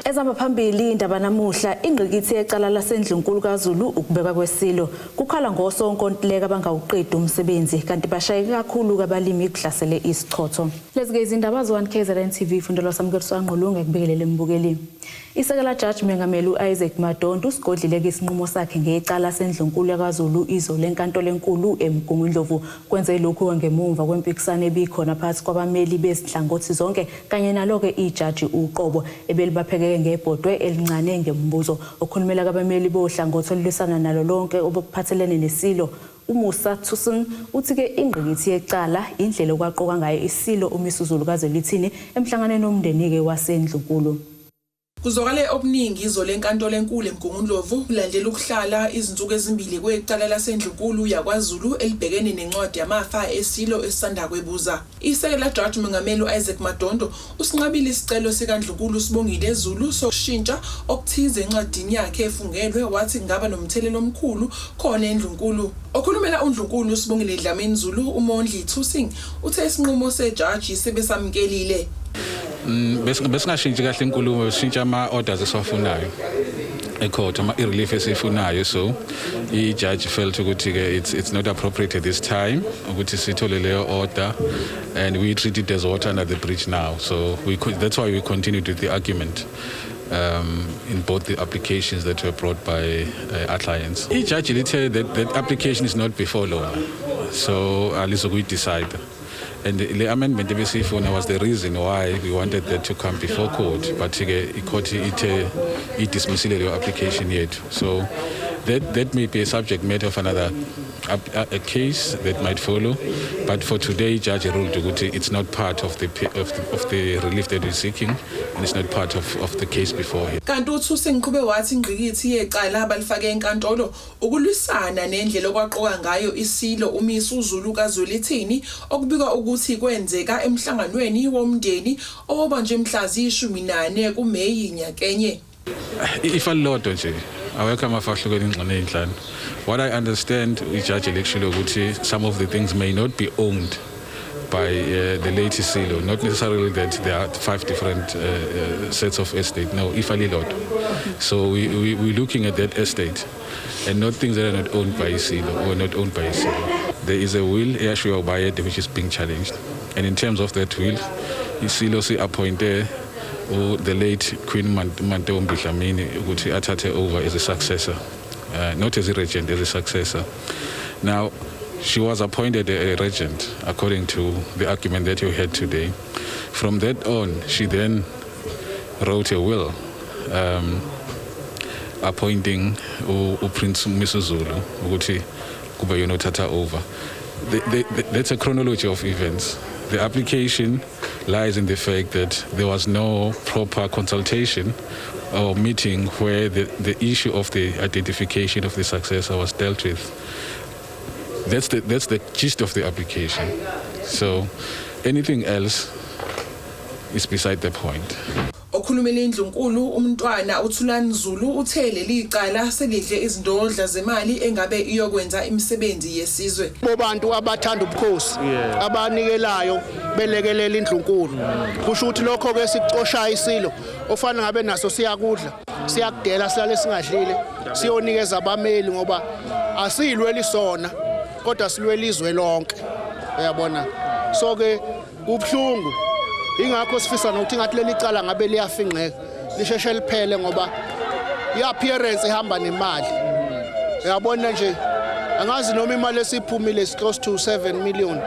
Ezihamba phambili indaba namuhla, ingqikithi yecala laseNdlunkulu kaZulu ukubekwa kwesilo. Kukhala ngosonkontileka abangawuqedi umsebenzi kanti bashayeke kakhulu kabalimi kuhlasele isichotho. Lezi-ke izindaba ze-1 KZN TV fundelwa Samukeliso Angqolunga ekubikelele mbukeli. Isekela Jaji Mengameli u-Isaac Madondo usigodlile-ke isinqumo sakhe ngecala sendlunkulu yakwaZulu izolo enkantolo enkulu eMgungundlovu. Kwenze lokhu ngemumva kwempikisano ebikhona phakathi kwabameli bezinhlangothi zonke kanye nalo-ke ijaji uqobo ebelibaphekeke ngebhodwe elincane ngemibuzo. Okhulumela kabameli bohlangothi olulwisana nalo lonke obekuphathelene nesilo uMusa Thuson uthi-ke ingqikithi yecala indlela okwaqoka ngayo isilo uMisuzulu kaZwelithini emhlanganweni womndeni-ke wasendlunkulu. Kuzwakale okuningi izolo enkantolo enkulu eMgungundlovu kulandela ukuhlala izinsuku ezimbili kwecala laseNdlunkulu yakwaZulu elibhekene nencwadi yamafa esilo esisanda kwebuza. Isekela Jaji Mengameli u-Isaac Madondo usinqabile isicelo sikaNdlunkulu Sibongile Zulu sokushintsha okuthize encwadini yakhe efungelwe wathi kungaba nomthelela omkhulu khona eNdlunkulu. Okhulumela uNdlunkulu uSibongile Dlamini Zulu uMondli Thusing uthe isinqumo sejaji sebesamukelile. Besingashintshi kahle inkulumo, besishintsha ama-orders esiwafunayo ecourt, ama-relief esiyifunayo. So i-judge felt ukuthi-ke it's not appropriate at this time ukuthi sithole leyo order, and we treat it as water under the bridge now. So that's why we continued with the argument in both the applications that were brought by our clients. I-judge lithe that application is not before law, so alizokuyidecide. And the amendment ebesiyifuna was the reason why we wanted that to come before court, but ke i-court ithe idismissile leyo application yethu. So that may be a subject matter of another a case that might follow, but for today judge ruled ukuthi it's not part of the relief that we're seeking and it's not part of the case before him. Kanti uThusing uqhube wathi ingqikithi yecala abalifake enkantolo ukulwisana nendlela okwaqoka ngayo isilo uMisuzulu kaZwelithini, okubikwa ukuthi kwenzeka emhlanganweni womndeni owabanjwe mhla ziyi-14 kuMeyi nyakenye. Ifa lilodwa nje, awekho amafa ahlukene ingxenye ey'nhlanu. What I understand ijaji likushilo ukuthi some of the things may not be owned by the late Silo, not necessarily that there are five different sets of estate. No, ifa lilodwa. So we're looking at that estate and not things that are not owned by Isilo or not owned by Isilo. There is a will eyashiwa uBayede which is being challenged, and in terms of that will, Isilo si-appointe the late Queen Mantombi Dlamini ukuthi athathe over as a successor, not as a regent, as a successor. Now, she was appointed a regent according to the argument that you had today. From that on, she then wrote a will appointing uPrince Misuzulu ukuthi kube yena othatha over. That's a chronology of events. The application lies in the fact that there was no proper consultation or meeting where the issue of the identification of the successor was dealt with. That's the gist of the application. So anything else is beside the point. Okhulumela indlunkulu umntwana uThulani Zulu uthe leli icala selidle izindodla zemali engabe iyokwenza imisebenzi yesizwe. Bobantu abathanda ubukhosi abanikelayo belekelela indlunkulu, kusho ukuthi lokho ke sikucoshayo isilo ofana ngabe naso siyakudla, siyakudela, silale singadlile, siyonikeza abameli ngoba asiyilweli sona kodwa silwela izwe lonke, uyabona. So ke kubhlungu, ingakho sifisa nokuthi ngathi leli cala ngabe liyafinqeka, lisheshe liphele, ngoba i-appearance ihamba nemali, uyabona nje. Angazi noma imali esiphumile is close to 7 million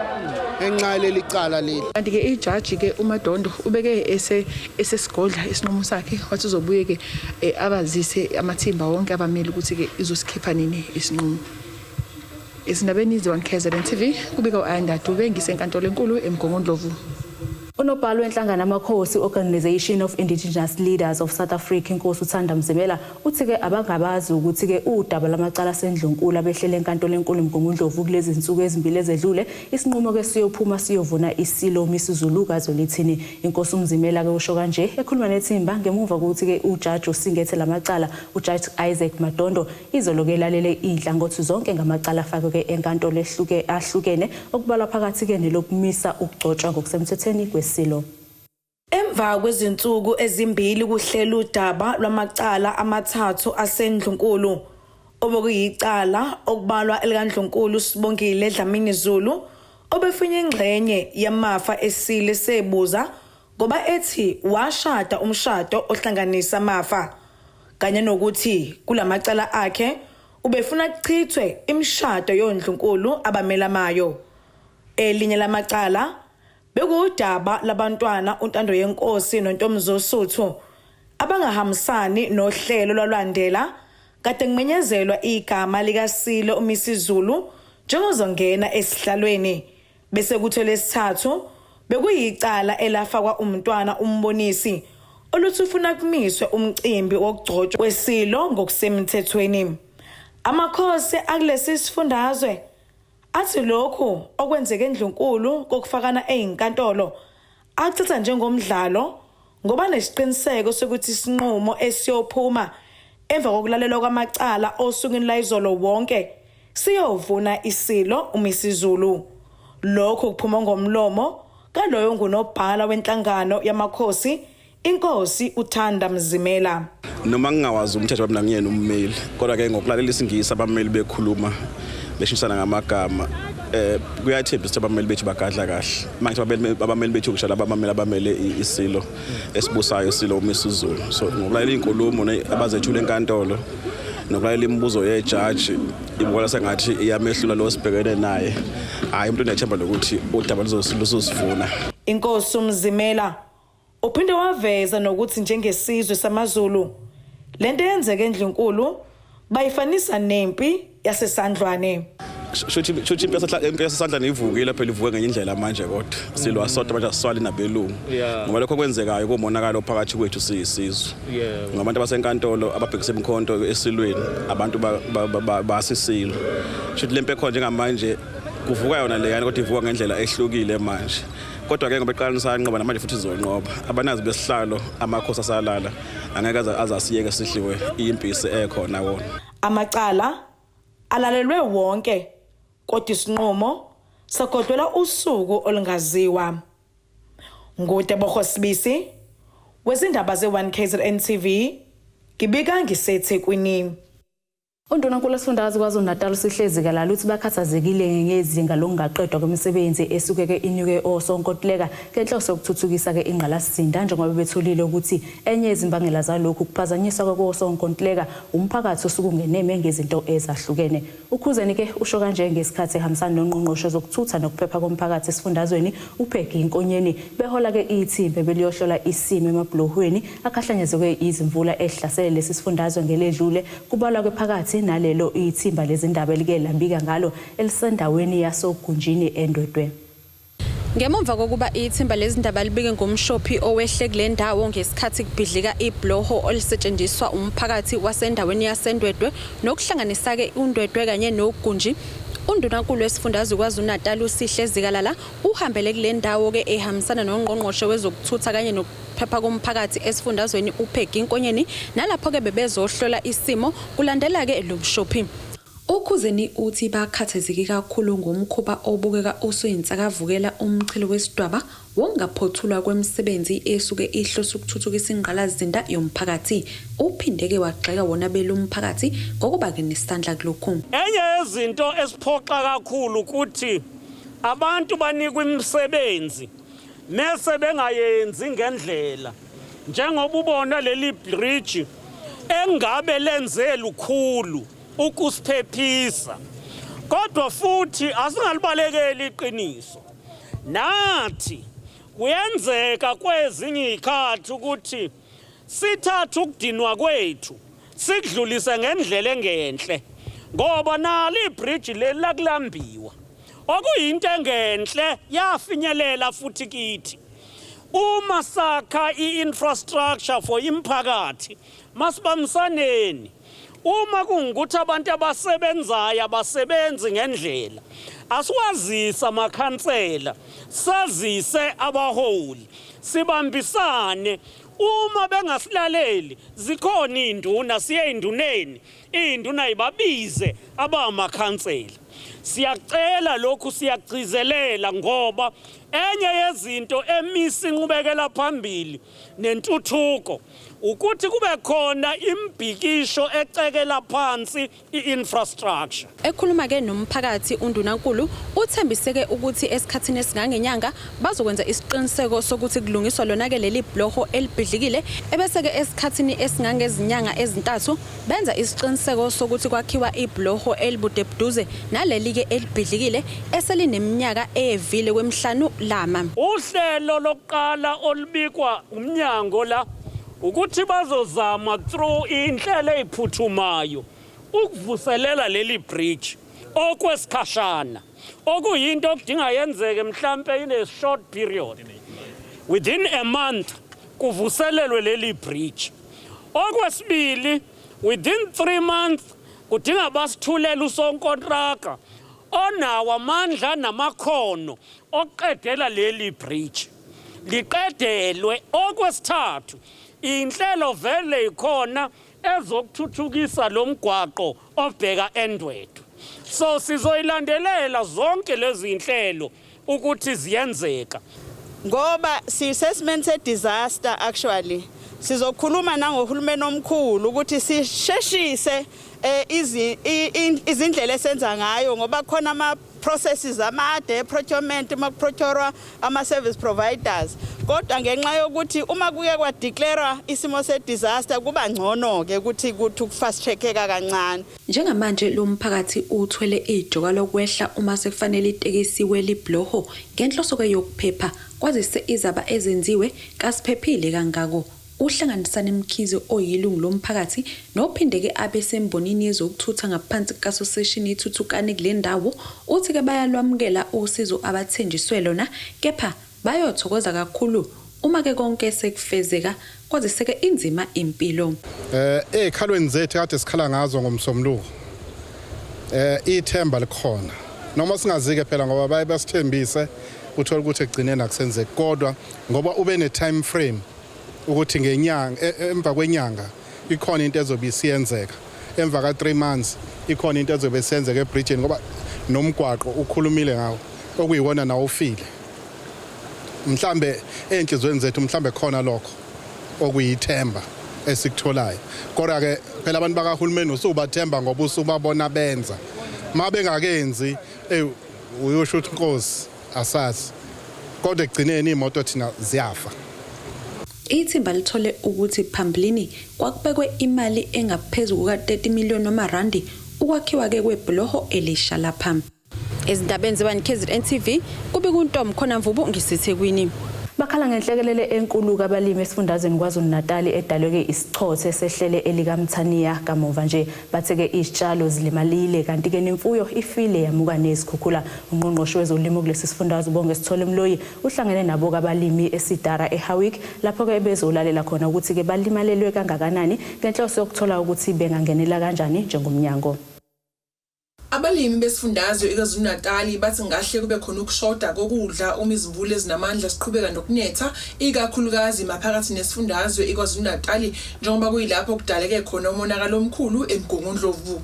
ngenxa yaleli cala leli. Kanti ke ijaji ke uMadondo ubeke ese esesigodla isinqumo sakhe, wathi uzobuye ke abazise amathimba wonke abameli ukuthi ke izosikhipha nini isinqumo. Ezindabeni ze-1 KZN TV, kubika u-Ayanda Dube ngisenkantolo enkulu eMgungundlovu. Unobhala wenhlangano Amakhosi Organisation of Indigenous Leaders of South Africa, inkosi uThanda Mzimela, uthi-ke abangabazi ukuthi-ke udaba lwamacala asendlunkulu abehlele enkantolo enkulu eMgungundlovu kulezi zinsuku ezimbili ezedlule, isinqumo-ke siyophuma siyovuna isilo Misuzulu kaZwelithini. Inkosi uMzimela-ke usho kanje ekhuluma nethimba ngemuva kokuthi-ke ujaji osingethe lamacala, uJudge Isaac Madondo, izolo-ke elalele iy'nhlangothi zonke ngamacala afakwe-ke enkantolo ehluke ahlukene, okubalwa phakathi-ke nelokumisa ukugcotshwa ngokusemthethweni kwesilo. Emva kwezinsuku ezimbili kuhlela udaba lwamacala amathathu aseNdlunkulu, obekuyicala okubalwa elikaNdlunkulu Sibongile Dlamini Zulu, obefunye ingxenye yamafa esile sebuza ngoba ethi washada umshado ohlanganisa amafa, kanye nokuthi kulamacala akhe ubefuna kuchithwe imishado yondlunkulu abamelamayo. Elinye lamacala bekuwudaba labantwana uNtandoyenkosi noNtomzosuthu abangahambisani nohlelo lwalwandela kade kumenyezelwa igama likaSilo uMisizulu njengozongena esihlalweni. Bese kuthi lesithathu bekuyicala elafakwa umntwana uMbonisi oluthi ufuna kumiswe umcimbi wokugcotshwa kwesilo ngokusemthethweni. Amakhosi akulesi sifundazwe athi lokhu okwenzeke endlunkulu kokufakana eyinkantolo akuthatha njengomdlalo ngoba nesiqiniseko sokuthi isinqumo esiyophuma emva kokulalelwa kwamacala osukwini layizolo wonke siyovuna isilo uMisizulu. Lokhu kuphuma ngomlomo kaloyo ngunobhala wenhlangano yamakhosi, inkosi uThanda Mzimela. Noma ngingawazi umthetho wami, ngiyena ummeli, kodwa ke ngokulalela isingisi abameli bekhuluma beshintshisana ngamagama, kuyathembisa ukuthi abameli bethu bagadla kahle. Manje abameli bethu ngisho laba abameli abamele isilo esibusayo, isilo uMisuzulu. So ngokulalela izinkulumo abazethula enkantolo nokulalela imibuzo yejaji, ibukela sengathi iyamehlula lo sibhekene naye. Hhayi, umuntu unethemba lokuthi udaba luzosivuna. Inkosi uMzimela uphinde waveza nokuthi njengesizwe samaZulu lento eyenzeka endlunkulu bayifanisa nempi yaseSandlwane. Shuthi impi yaseSandlwane ivukile phela, ivuke ngenye indlela manje, kodwa silwa sodwa manje, asiswali nabelungu, ngoba lokho kwenzekayo kuwumonakalo phakathi kwethu siyisizwe, ngabantu abasenkantolo ababhekise imikhonto esilweni, abantu basisilo. Shuthi lempi ekhona njengamanje kuvuka yona leyana, kodwa ivuka ngendlela ehlukile manje. Kodwa-ke ngoba eqaleni sanqoba, namanje futhi izonqoba. Abanazi besihlalo, amakhosi asalala, angeke azasiyeke sidliwe impisi ekhona wona. Amacala alalelwe wonke, kodwa isinqumo sagodlelwa usuku olungaziwa. NguTebogo Sibisi wezindaba ze-1 KZN TV, ngibika ngiseThekwini. Undunankulu wesifundazwe KwaZulu-Natal uSihle Zikalala uthi bakhathazekile ngezinga lokungaqedwa kwemisebenzi esuke-ke inyuke osonkontileka ngenhloso yokuthuthukisa-ke ingqalasizinda, njengoba betholile ukuthi enye yezimbangela zalokhu kuphazanyiswa kosonkontileka umphakathi osuke ungeneme ngezinto ezahlukene. Ukhuzeni-ke usho kanje ngesikhathi ehambisana nongqongqoshe zokuthutha nokuphepha komphakathi esifundazweni uPeggy Nkonyeni, behola-ke ithimba beliyohlola isimo emabhulohweni akhahlanyezwe izimvula ehlasele lesi sifundazwe ngeledlule. Kubalwa-ke phakathi nalelo ithimba lezindaba elike labika ngalo elisendaweni yasoGunjini eNdwedwe. Ngemuva kokuba ithimba lezindaba libike ngomshophi owehle kule ndawo ngesikhathi kubhidlika ibhuloho olisetshenziswa umphakathi wasendaweni yaseNdwedwe nokuhlanganisa-ke uNdwedwe kanye noGunji, undunankulu wesifundazwe KwaZulu-Natal uSihle Zikalala uhambele kule ndawo-ke ehambisana nongqongqoshe wezokuthutha kanye nokuphepha komphakathi esifundazweni uPeggy Nkonyeni, nalapho-ke bebezohlola isimo kulandela-ke lo mshophi. Ukhuzeni uthi bakhathazeke kakhulu ngomkhuba obukeka usuyinsakavukela umchilo wesidwaba wokungaphothulwa kwemisebenzi esuke ihlose ukuthuthukisa ingqalasizinda yomphakathi. Uphinde-ke wagxeka wona belumphakathi ngokuba-ke nesandla kulokhu. Enye yezinto esiphoxa kakhulu ukuthi abantu banikwa imisebenzi mese bengayenzi ngendlela, njengoba ubona leli bridge engabe lenze lukhulu ukusiphephisa, kodwa futhi asingalibalekeli iqiniso, nathi kuyenzeka kwezinye izikhathi ukuthi sithathe ukudinwa kwethu sikudlulise ngendlela engenhle, ngoba nalo ibridge leli lakulambiwa okuyinto engenhle yafinyelela futhi kithi. Uma sakha i-infrastructure for imphakathi, masibambisaneni. Uma kungukuthi abantu abasebenzayo abasebenzi ngendlela, asiwazise amakhansela, sazise abaholi, sibambisane. Uma bengasilaleli, zikhona iy'nduna, siye ey'nduneni, iy'nduna yibabize abamakhansela. Siyacela lokhu, siyagcizelela, ngoba enye yezinto emisa inqubekela phambili nentuthuko ukuthi kube khona imbhikisho ecekela phansi i-infrastructure. Ekhuluma-ke nomphakathi, uNdunankulu uthembiseke ukuthi esikhathini esingangenyanga bazokwenza isiqiniseko sokuthi kulungiswa lona-ke leli bhuloho elibhidlikile, ebese-ke esikhathini esingangezinyanga ezintathu benza isiqiniseko sokuthi kwakhiwa ibhuloho elibudebuduze naleli-ke elibhidlikile eselineminyaka eyevile kwemihlanu lama. Uhlelo lokuqala olubikwa umnyango la ukuthi bazozama through inhlelo eziphuthumayo ukuvuselela leli bridge okwesikhashana, okuyinto okudinga yenzeke mhlampe in a short period, within a month kuvuselelwe leli bridge. Okwesibili, within 3 months kudinga basithulela usonkontraka onawo amandla namakhono okuqedela leli bridge, liqedelwe. Okwesithathu, inhlelo vele ikhona ezokuthuthukisa lo mgwaqo obheka eNdwedwe, so sizoyilandelela zonke lezi inhlelo ukuthi ziyenzeka. Ngoba sisesimeni se-disaster, actually sizokhuluma nangohulumeni omkhulu ukuthi sisheshise izindlela esenza ngayo, ngoba khona ama processes amade procurement, uma kuprocurwa ama service providers. Kodwa ngenxa yokuthi uma kuye kwadeclare isimo se-disaster, kuba ngcono ke ukuthi kuthi ukufast trackeka kancane. Njengamanje lo mphakathi uthwele ijoka lokwehla uma sekufanele itekisi welibhuloho ngenhloso-ke yokuphepha, kwazise izaba ezenziwe kasiphephile kangako. Uhlanganisani Mkhize, oyilungu lomphakathi nophinde-ke abe sembonini yezokuthutha ngaphansi kukasoseshini iThuthukani kule ndawo, uthi-ke bayalwamukela usizo abathenjiswe lona, kepha bayothokoza kakhulu uma-ke konke sekufezeka, kwazise-ke inzima impilo. Ezikhalweni zethu kade sikhala ngazo ngomsombuluko, ithemba likhona, noma singazike phela, ngoba baye basithembise, uthola ukuthi ekugcineni akusenzeki, kodwa ngoba ube ne time frame ukuthi ngenyanga, emva kwenyanga ikhona into ezobe isiyenzeka, emva ka 3 months ikhona into ezobe isenzeka ebridge, ngoba nomgwaqo ukhulumile ngawo okuyiwona nawo ufile. Mhlambe enhlizweni zethu mhlambe khona lokho okuyithemba esikutholayo, kodwa ke phela abantu bakahulumeni usubathemba ngoba usubabona benza. Ma bengakenzi, uyosho ukuthi Nkosi asazi, kodwa ekugcineni imoto thina ziyafa. Ithimba lithole ukuthi phambilini kwakubekwe imali engaphezu kuka-30 million wamarandi ukwakhiwa-ke kwebhuloho elisha lapha. Ezindabeni zeBani KZN TV, kubika uNtombi Khona Mvubu ngiseThekwini. Bakhala ngenhlekelele enkulu kabalimi esifundazweni KwaZulu-Natal edalwe-ke isichotho esehlele elikaMthaniya kamuva nje. Bathe-ke izitshalo zilimalile, kanti-ke nemfuyo ifile yamuka nezikhukhula. Ungqongqoshe wezolimo kulesi sifundazwe, uBonge Sithole Mloyi, uhlangene nabo abalimi eSidara eHowick, lapho-ke bezolalela khona ukuthi-ke balimalelwe kangakanani ngenhloso yokuthola ukuthi bengangenela kanjani njengomnyango. Abalimi besifundazwe iKwaZulu-Natal bathi ngahle kube khona ukushoda kokudla uma izimvula ezinamandla ziqhubeka nokunetha, ikakhulukazi maphakathi nesifundazwe iKwaZulu-Natal, njengoba kuyilapho kudaleke khona umonakalo omkhulu eMgungundlovu.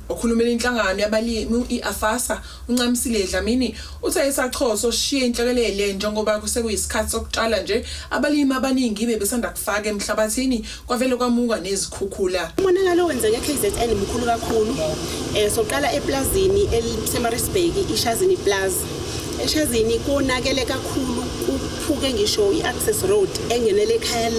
Okhulumela inhlangano yabalimi i-AFASA, uNcamisile Dlamini, uthe isachotho sishiye inhlekelele njengoba kusekuyisikhathi sokutshala nje, abalimi abaningi bebesanda kufaka emhlabathini, kwavele kwamuka nezikhukhula. Umonakalo owenzeke e-KZN mkhulu kakhulu. Soqala eplazini eliseMaritzburg, iShazini Plaza. EShazini konakele kakhulu, kuphuke ngisho i-access road engenele ekhaya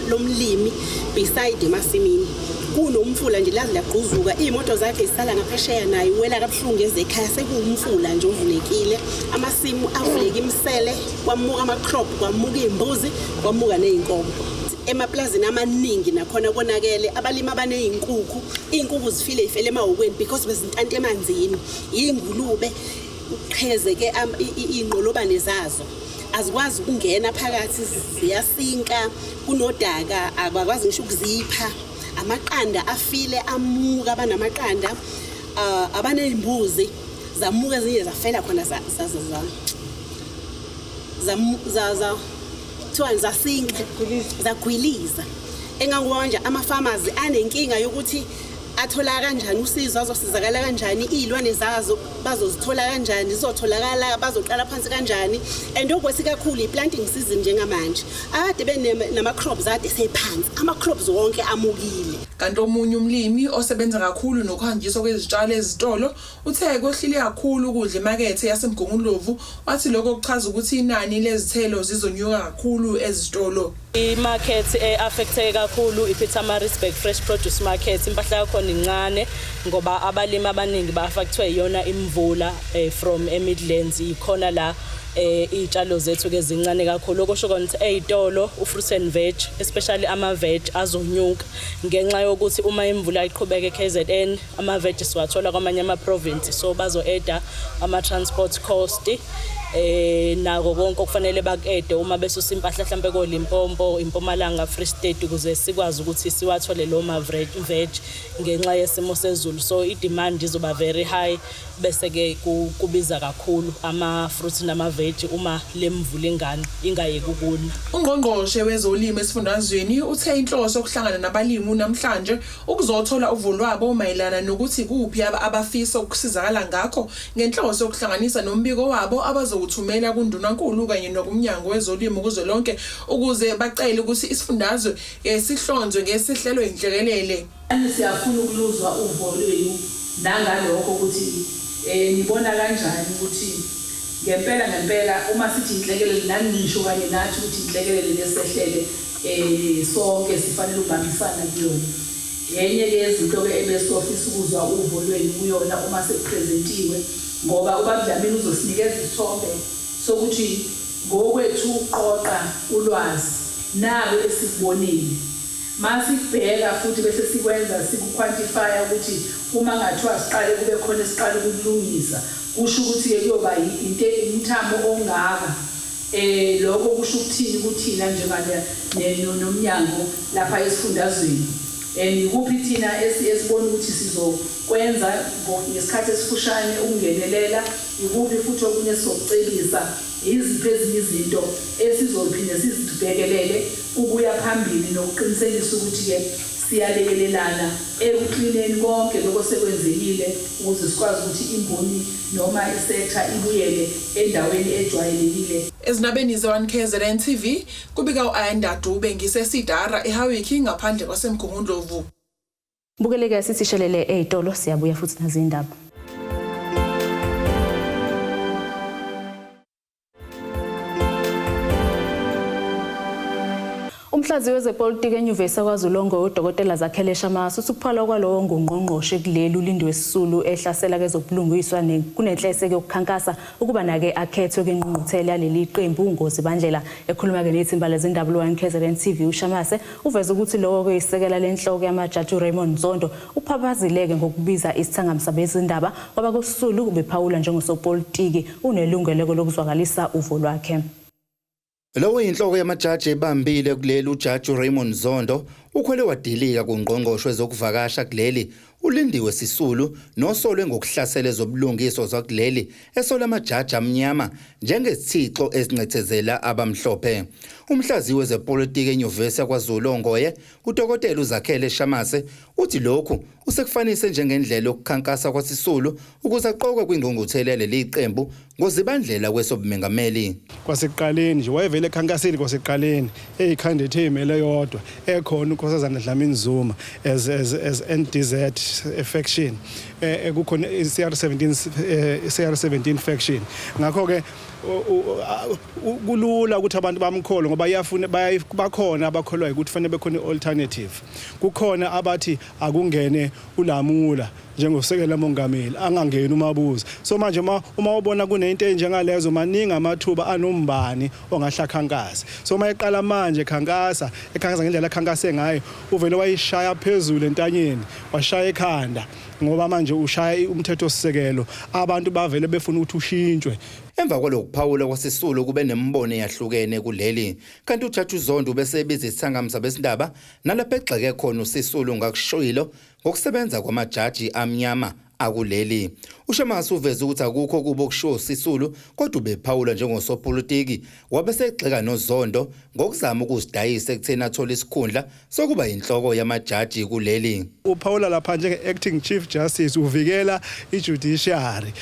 lomlimi beside emasimini. Kunomfula nje, laze lagquzuka, iy'moto zakhe zisala ngaphesheya, naye uwela kabuhlungu ezekhaya, sekuwumfula nje ovulekile. Amasimu avuleka imisele, kwamuka ama-crop, kwamuka iy'mbuzi, kwamuka ney'nkomo. Emaplazini amaningi nakhona konakele, abalimi abaney'nkukhu, iy'nkukhu zifile, yifele emahhokweni because bezintanta emanzini. Iy'ngulube kuqhezeke iy'nqolobane zazo, azikwazi ukungena phakathi, ziyasinka, kunodaka, abakwazi ngisho ukuzipha. Amaqanda afile, amuka abanamaqanda, abaney'mbuzi zamuka, ezinye zafela khona. Kuthiwa zasinka, zagwiliza. Engangoba manje ama-farmers anenkinga yokuthi athola kanjani usizo, azosizakala kanjani, iy'lwane zazo bazozithola kanjani, zizotholakala, bazoqala phansi kanjani. And okwesi kakhulu i-planting season njengamanje, akade benama-crops ade sephansi, ama-crops wonke amukile. Kanti omunye umlimi osebenza kakhulu nokuhanjiswa kwezitshalo ezitolo uthe kwehlile kakhulu ukudla emakethe yaseMgungundlovu, wathi lokho kuchaza ukuthi inani lezithelo zizonyuka kakhulu ezitolo. I-market e-affecteke kakhulu i-Pietermaritzburg Fresh Produce Market. Impahla yakhona incane ngoba abalimi abaningi ba-affectwe iyona imvula from e-Midlands, ikhona la iy'tshalo zethu-ke zincane kakhulu. Okusho kona ukuthi ey'tolo u-fruit and veg, especially ama-veg, azonyuka ngenxa yokuthi uma imvula iqhubeka e-KZN, ama-veg siwathola kwamanye ama-province, so bazo-adda ama-transport cost nako konke okufanele baku-adde uma besusa impahla mhlampe koLimpopo, iMpumalanga, Free State, ukuze sikwazi ukuthi siwathole lo ma-veg ngenxa yesimo sezulu. So i-demand izoba very high, bese-ke kubiza kakhulu ama-fruits nama-veg uma le mvula ingane ingayeki ukuna. Ungqongqoshe wezolimo esifundazweni uthe inhloso yokuhlangana nabalimi namhlanje ukuzothola uvo lwabo mayelana nokuthi kuphi abafisa ukusizakala ngakho, ngenhloso yokuhlanganisa nombiko wabo abazowuthumela kundunankulu kanye nokumnyango wezolimo kuzwelonke, ukuze bacele ukuthi isifundazwe sihlonzwe ngesihlelo inhlekelele. Siyafuna ukuluzwa uvo lwenu nangalokho ukuthi nibona kanjani ukuthi ngempela ngempela uma sithi inhlekelele, nani nisho kanye nathi ukuthi inhlekelele lesehlele sonke sifanele ukubambisana kuyona. Enye-ke yezinto-ke ebesofisa ukuzwa uvo lwenu kuyona uma sekupresentiwe, ngoba ubaba Dlamini uzosinikeza isithombe sokuthi ngokwethu uqoqa ulwazi nako esikubonile. Masikubheka futhi bese sikwenza sikuquantify ukuthi uma ngathiwa siqale kube khona esiqala ukulungisa, kusho ukuthi-ke kuyoba into umthamo ongaka. Lokho kusho ukuthini kuthina njengane nomnyango lapha esifundazweni, and ikuphi thina esibona ukuthi sizokwenza ngesikhathi esifushane ukungenelela, ikuphi futhi okunye sizokucebisa, iziphi ezinye izinto esizophinde sizibhekelele ukuya phambili nokuqinisekisa ukuthi-ke siyalekelelana ekuklineni konke lokho sekwenzekile, ukuze sikwazi ukuthi imboni noma isektha ibuyele endaweni ejwayelekile. Ezindabeni ze-1 KZN TV kubika u-Ayanda Dube ngiseSidara eHowick ngaphandle kwaseMgungundlovu. Bukeleke sithi shelele ey'tolo, siyabuya futhi nazindaba. Umhlaziyi wezepolitiki eNyuvesi yakwaZulu uDokotela Zakhele Shamase uthi ukuphalwa kwalowo ngungqongqoshe kuleli uLindiwe Sisulu ehlasela kezobulungiswa kunenhlese yokukhankasa ukuba nake akhethwe kwingqungquthela yaleli qembu ngoZibandlela. Ekhuluma-ke nethimba lezindaba lwa-1 KZN TV, uShamase uveze ukuthi lowo kuyisekela lenhloko yamajaji uRaymond Zondo uphaphazileke ngokubiza isithangami sabezindaba kwaba kuSisulu ubephawula njengosopolitiki unelungelo lokuzwakalisa uvo lwakhe. Lowo yinhloko yamajaji ebambile kuleli ujaji uRaymond Zondo ukhwele wadilika kungqongqoshe wezokuvakasha kuleli uLindiwe Sisulu nosolwe ngokuhlasela ezobulungiswa zakuleli, esola amajaji amnyama njengesithixo esincethezela abamhlophe. Umhlaziyi wezepolitiki eNyuvesi yakwaZulu Ongoye uDokotela uZakhele Shamase uthi lokhu usekufanise njengendlela yokukhankasa kwaSisulu ukuze aqokwe kwingqungquthela yaleli qembu ngoZibandlela kwesobumengameli. Kwasekuqaleni nje wayevele ekhankasile, kwasekuqaleni eyikhandidate eyimele yodwa ekhona uNkosazana Dlamini Zuma as NDZ faction, kukhona i-CR17, CR17 faction. Ngakho ke kulula ukuthi abantu bamkholwe ngoba iyafuna bakhona abakholwayo ukuthi fanele bekhona i-alternative. Kukhona abathi akungene uLamula njengosekela mongameli, angangeni uMabuza. So manje uma ubona kunento enjengalezo, maningi amathuba anombani ongahla khankasa. So uma eqala manje khankasa, ekhankasa ngendlela akhankase ngayo, uvele wayishaya phezulu entanyeni, washaya ekhanda, ngoba manje ushaya umthetho sisekelo, abantu bavele befuna ukuthi ushintshwe. Emva kwalokuphawula kwaSisulu kube nemibono eyahlukene kuleli, kanti uJaji uZondo ubesebiza isithangami sabezindaba nalapho egxeke khona uSisulu ngakushoyilo ngokusebenza kwamajaji amnyama akuleli. UShamase uveze ukuthi akukho kubo okushiwo uSisulu kodwa ubephawula njengosopolitiki wabe segxeka noZondo ngokuzama ukuzidayisa ekutheni athole isikhundla sokuba yinhloko yamajaji kuleli. Uphawula lapha njenge-acting chief justice uvikela i-judiciary.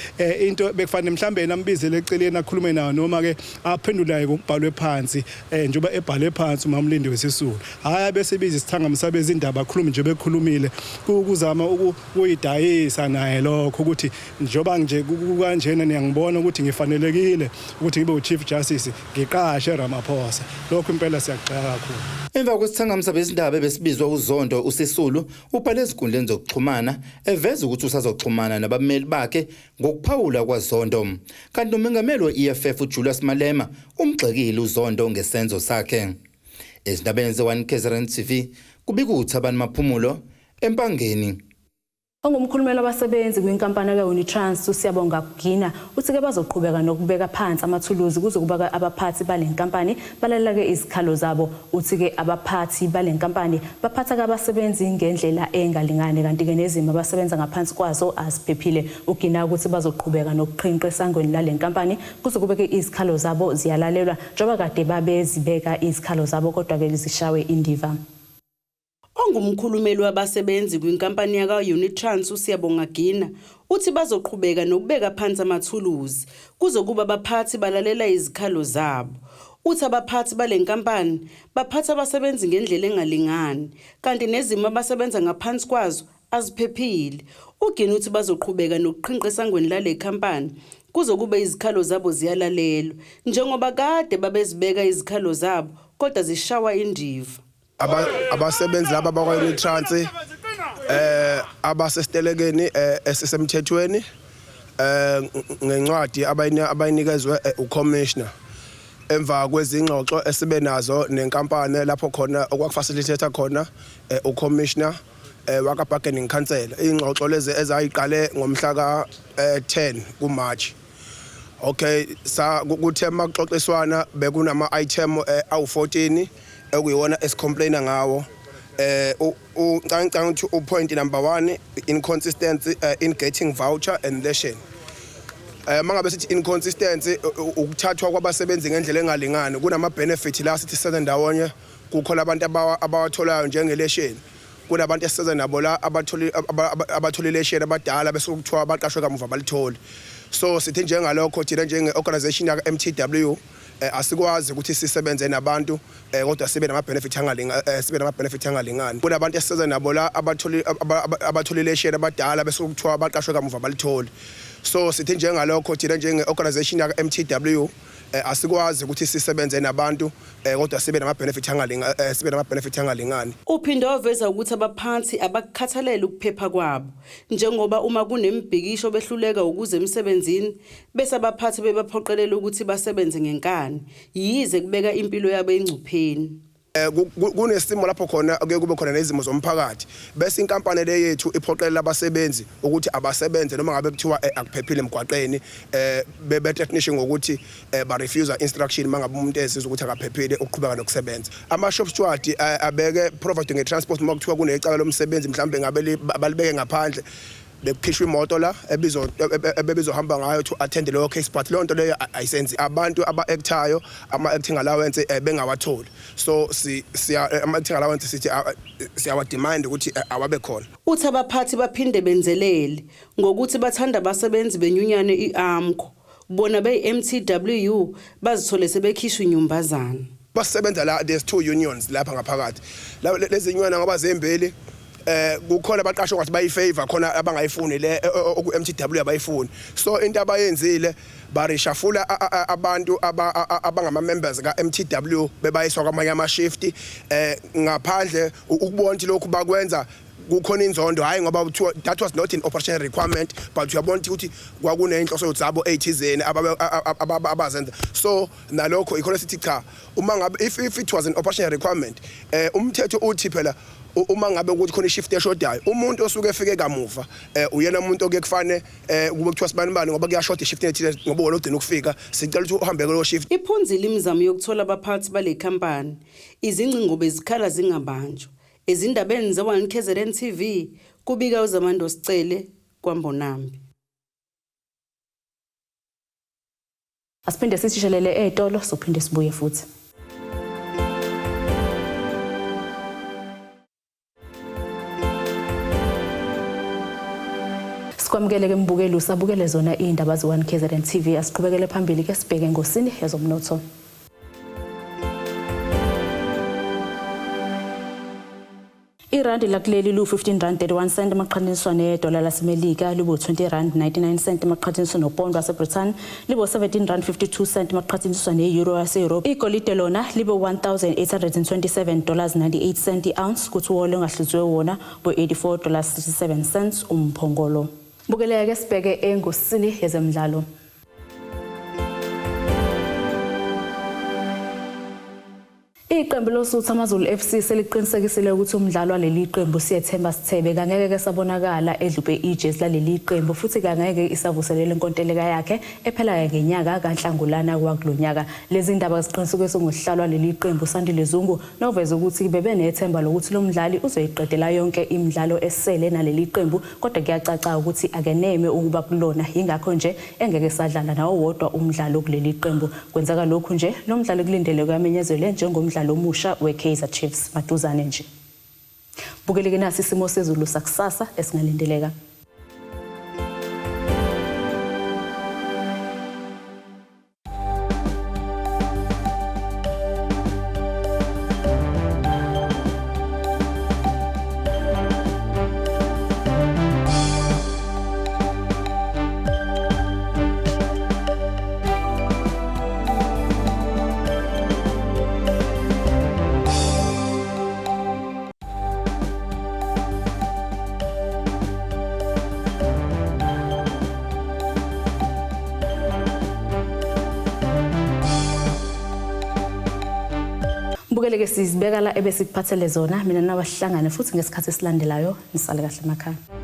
Into bekufanele mhlambe yena ambizele eceleni akhulume nayo noma ke aphendulayo ngokubhalwe phansi njengoba ebhale phansi uMama Lindiwe Sisulu. Hhayi abese biza isithangami sabezindaba akhulume nje bekhulumile ukuzama ukuyidayisa naye lokho ukuthi njengoba nje kukanjena niyangibona ukuthi ngifanelekile ukuthi ngibe u-chief justice ngiqashe Ramaphosa. Lokho impela siyagxeka kakhulu. Emva kwesithangami sabezindaba ebesibizwa uZondo, uSisulu ubhale ezinkundleni zokuxhumana eveza ukuthi usazoxhumana nabameli bakhe ngokuphawula kwaZondo. Kanti nomengameli we-EFF uJulius Malema umgxekile uZondo ngesenzo sakhe. Ezindabeni ze-1 KZN TV kubika uThabani Maphumulo eMpangeni. Ongumkhulumeli wabasebenzi kwinkampani ka-Unitrans uSiyabonga Gina uthi-ke bazoqhubeka nokubeka phansi amathuluzi kuze kuba abaphathi bale nkampani balalele izikhalo zabo. Uthi-ke abaphathi bale nkampani baphatha abasebenzi ngendlela engalingani kanti-ke nezimo abasebenza ngaphansi kwazo aziphephile. UGina ukuthi bazoqhubeka nokuqhinqa esangweni lale nkampani kuze kube-ke izikhalo zabo ziyalalelwa njengoba kade babezibeka izikhalo zabo kodwa-ke zishawe indiva. Ongumkhulumeli wabasebenzi kwinkampani yaka-Unitrans uSiyabonga Gina uthi bazoqhubeka nokubeka phansi amathuluzi kuzokuba abaphathi balalela izikhalo zabo. Uthi abaphathi bale nkampani baphatha abasebenzi ngendlela engalingani kanti nezimo abasebenza ngaphansi kwazo aziphephile. UGina uthi bazoqhubeka nokuqhinqa esangweni lale khampani kuzokuba izikhalo zabo ziyalalelwa njengoba kade babezibeka izikhalo zabo kodwa zishawa indiva. Abasebenzi laba bakwa-Unitrans abasesitelekeni esisemthethweni ngencwadi abayinikezwe ucommissioner emva kwezingxoxo esibe nazo nenkampani lapho khona okwakufacilitate khona ucommissioner waka bargaining council, ingxoxo lezi ezayiqale ngomhla ka 10 kuMarch. Okay, sa kuthe makuxoxiswana bekunama item awu14 okuyiwona esicomplaina ngawo. Ucanga ukuthi upoint number 1, inconsistency in getting voucher and ration. Mangabe sithi inconsistency, ukuthathwa kwabasebenzi ngendlela engalingani. Kunama benefit la sithi senze ndawonye, kukhona abantu abawatholayo njengelesheni, kunabantu esisenza nabo la abatholi ilesheni abadala, bese kuthiwa abaqashwe kamuva balitholi. So sithi njengalokho thina njenge-organization yaka-MTW asikwazi ukuthi sisebenze nabantu kodwa sibe nama benefit angalingani. Kunabantu esisenza nabo la abatholi ilesheni abadala, bese kuthiwa abaqashwe kamuva balitholi. So sithi njengalokho thina njenge-organization yaka-MTW asikwazi ukuthi sisebenze nabantu kodwa sibe nama benefit angalingani. Uphinde waveza ukuthi abaphathi abakukhathalele ukuphepha kwabo njengoba uma kunemibhikisho behluleka ukuze emsebenzini bese abaphathi bebaphoqelela ukuthi basebenze ngenkani yize kubeka impilo yabo engcupheni. Kunesimo lapho khona kuye kube khona nezimo zomphakathi, bese inkampani le yethu iphoqelela abasebenzi ukuthi abasebenze noma ngabe kuthiwa akuphephile emgwaqeni, bebe-threatenishe ngokuthi ba refuse instruction mangabe umuntu ezizwa ukuthi akaphephile ukuqhubeka nokusebenza. Ama shop steward abeke provide nge-transport uma kuthiwa kunecala lomsebenzi, mhlambe ngabe balibeke ngaphandle, bekukhishwa imoto la ebebizohamba ngayo to attend leyo case, but leyo nto leyo ayisenzi. Abantu aba-actayo ama-acting allowance bengawatholi, so si siya ama-acting allowance sithi siyawa-demand ukuthi awabe khona. Uthi abaphathi baphinde benzelele ngokuthi bathanda abasebenzi benyunyane iAMCO, bona beyi-MTW bazithole sebekhishwa inyumbazana. Basebenza la, there's two unions lapha ngaphakathi. Lezi nyunyana ngoba zembili, kukhona abaqashwe ngathi bayifavor khona abangayifuni le oku MTW abayifuni. So into abayenzile, bareshuffle abantu abangama members ka MTW bebayiswa kwamanye ama shift ngaphandle ukubona ukuthi lokhu bakwenza kukhona inzondo, hayi ngoba kuthiwa that was not an operational requirement, but uyabona ukuthi kwakunenhloso zabo ezithizeni abazenza. So nalokho ikhona sithi cha, uma ngabe if it was an operational requirement, umthetho uthi phela uma ngabe ukuthi khona ishift eshodayo, umuntu osuke efike kamuva uyena umuntu okuye kufane kube kuthiwa sibani bani, ngoba kuyashoda ishift ethile, ngoba wena ogcina ukufika, sicela ukuthi uhambe kulo shift. Iphunzile imizamo yokuthola abaphathi bale khampani, izingcingo bezikhala zingabanjwa. Ezindabeni ze-1 KZN TV kubika uZamando Sicele kwaMbonambi. Asiphinde sishishelele ey'tolo, sophinde sibuye futhi. Sikwamukele ke mbukeli, usabukele zona iy'ndaba ze-1 KZN TV. Asiqhubekele phambili ke sibheke engosini yezomnotho. Irandi lakuleli lu-15 rand 31 cent emaqhathaniswa nedola laseMelika, libo-20 rand 99 cent emaqhathaniswa nopondo waseBrithani, libo-17 rand 52 cent emaqhathaniswa ne-euro yase-Europe. Igolide lona libe 1827 dollars 98 cent i-ounce, kuthi wole ongahluziwe wona bo-84 dollars 67 cents umphongolo. Bukeleke sibheke engosini yezemidlalo. Iqembu loSuthu AmaZulu FC seliqinisekisile ukuthi umdlalo waleli qembu Siyethemba Sithebe kangeke ke sabonakala edlubhe ijezi laleli qembu, futhi kangeke isavuselela inkonteleka yakhe ephela ngenyaka kaNhlangulana wakulonyaka. Lezi ndaba ziqinisekiswe ngusihlalo waleli qembu Sandile Zungu, noveza ukuthi bebenethemba lokuthi lo mdlali uzoyiqedela yonke imidlalo esele naleli qembu, kodwa kuyacaca ukuthi akeneme ukuba kulona, yingakho nje engeke sadlala nawo wodwa umdlalo kuleli qembu. Kwenzeka lokhu nje lo mdlalo kulindeleke amenyezelwe njengomdlalo omusha we-Kaizer Chiefs maduzane nje. Bukeleke nasi isimo sezulu sakusasa esingalindeleka. Bukeleke sizibeka la ebesikuphathele zona, mina nawe sihlangane futhi ngesikhathi esilandelayo. Nisale kahle emakhaya.